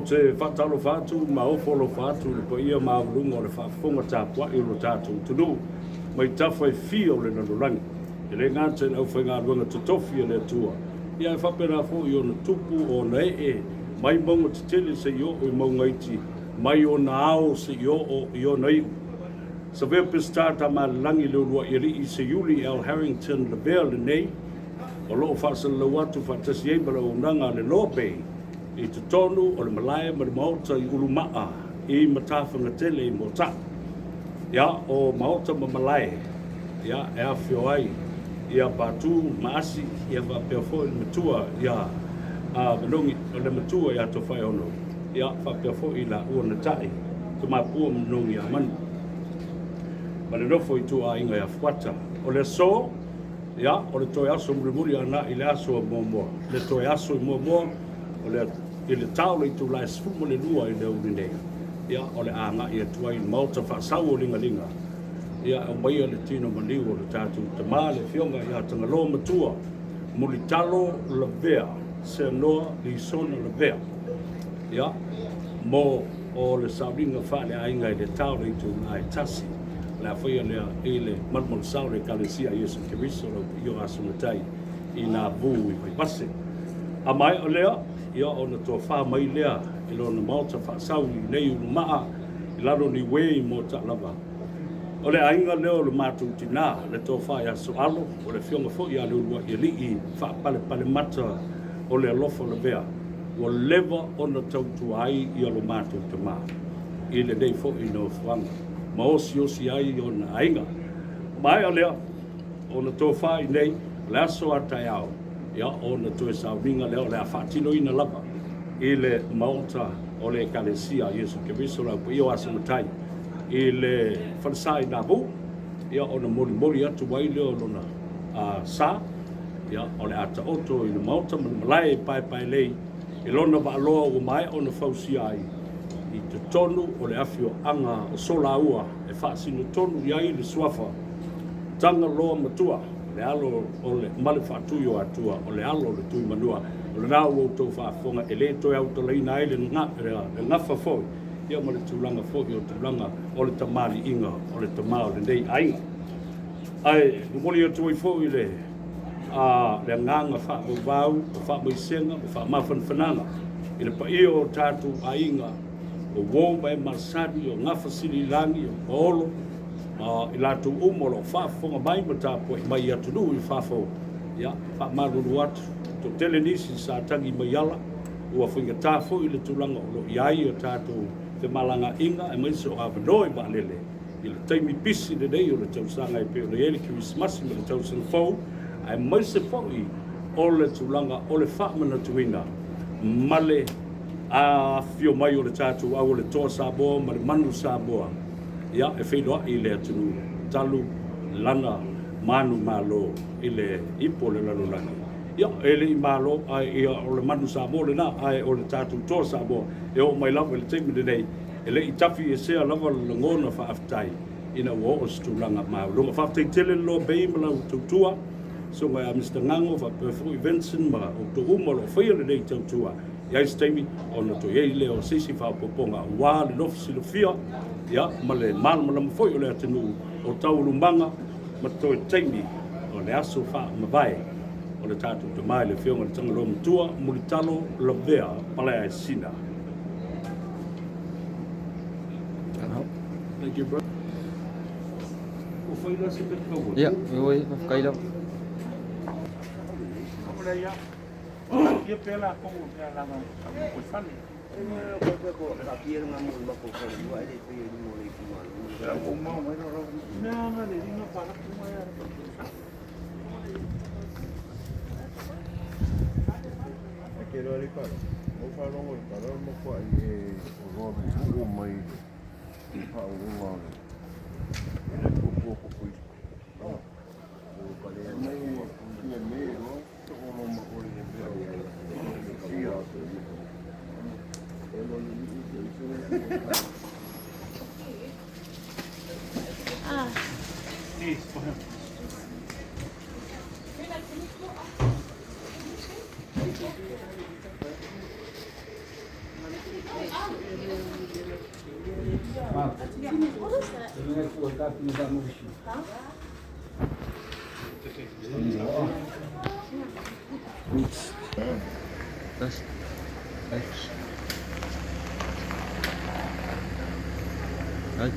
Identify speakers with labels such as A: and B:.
A: Ou te faatalofa atu ma ofo alofa atu i le paia maualuga o le faafofoga tapuai o lo tatou atunuu mai tafa e fia o le lalolagi. E le gata i le aufaigaluega totofi a le Atua, ia ae faapena foi i ona tupu, o ona ee, mai mauga tetele seia oo i mauga iti, mai ona ao seia oo i ona iu. Savea Peseta Tamaalelagi Leuluai Alii Seiuli L. Harrington Lavea lenei o lo o faasalalau atu faatasi ai ma le auaunaga a le Loa Bay i totonu o le malae ma le maota i Ulumaa i Matafagatele i Moataa. Ia, o maota ma malae, ia, e afifio ai ia Patu ma Asi, ia faapea foi le matua ia Manogi, o le matua ia Tofaeono, ia faapea foi laua na tai, Tamapua ma Manogi ia Manu, ma le nofo ituaiga ia Fuata. O le aso, ia, o le toe aso mulimuli agai i le aso a muamua, le toe aso i muamua, o le, i le ta o le itula e 12 i le aoauli nei, ia, o le a agai atu ai i le Maota Faasau o Ligalinga, ia, e aumaia le tino maliu o le tatou tama, le Afioga ia Tagaloa Matua Mulitalo Lavea Seanoa Lisona Lavea, ia, mo o le sauniga faaleaiga i le ta o le itula e 1. O le a faia lea i le malumalusao o le Ekalesia a Iesu Keriso, lau Paia o Aso Matai i Navu i Vaivase. A maea lea, ia ona tofa mai lea i lona maota faasau i nei ulumaa i lalo o Niue i Moataa lava. O le aiga lea o le matou tinā, le tofa ia Soalo, o le afioga foi ia Leuluaialii Faapalepalemata o le alofa lavea, ua leva ona tautua ai ia lo matou tama i lenei foi nofoaga ma osiosi ai ona aiga. Maea lea, ona tofa i nei, o le aso a taeao, ia ona toe sauniga lea o le a faatinoina lava i le maota o le Ekalesia a Iesu Keriso le Au Paia o Aso Matai i le falesa i Navu, ia ona molimoli atu ai lea o lona sa, ia o le a taoto i le maota ma le malae e paepaelei i lona vaaloa ua maea ona fausia ai i totonu o le afioaga o Solaua e faasino tonu i ai le suafa Tagaloa Matua, le alo o le ma le faatui o Atua, o le alo o le Tuimanua. O lena ua outou faafofoga e le toe autalaina ai le gafa foi ia ma le tulaga foi o tulaga o le tamaliiga o le tama o lenei aiga. Ae momoli atu ai foi le le agaga faavauvau o faamaisega ma faamafanafanaga i le paia o tatou aiga o uo ma e masani, o Gafa Sililagi, o Paolo, ma i latou uma o lo o faafofoga mai ma tapuai mai i atunuu i fafo. Ia, faamalulu atu, toatele nisi sa tagi mai ala, ua faigata foi le tulaga o lo o i ai o tatou femalagaaiga aemaise o avanoa i vaalele i le taimi pisi lenei o le tausaga e pei ona i ai le Kerisimasi ma le tausaga fou, aemaise foi o le tulaga o le faamanatuina ma le afifio mai o le tatou au o le Toa Samoa ma le Manu Samoa, ia, e feiloai i le atunuu talu lana manumalo i le ipu o le lalolagi. Ia, e le i malo, ae ia, o le Manu Samoa lena, ae o le tatou Toa Samoa e oo mai lava i le taimi lenei, e le i tafiesea lava le lagona faafetai ina ua oo se tulaga maualuga. Faafetai tele le Loa Bay ma lau tautua, susuga ia Mister Gago faapea foi Vincent ma outou uma o lo o faia lenei tautua. I ai se taimi ona toe i ai lea o se isi faaopoopoga aua le nofo silafia ia, ma le malamalama foi o le atunuu o taualumaga ma toe taimi o le aso faamavae o le tatou tama i le Afioga i le Tagaloa Matua Mulitalo Lavea Paleaesina. Thank you, bro.
B: Ia, oi, faafetai lava. Tasi. Ai. Ai.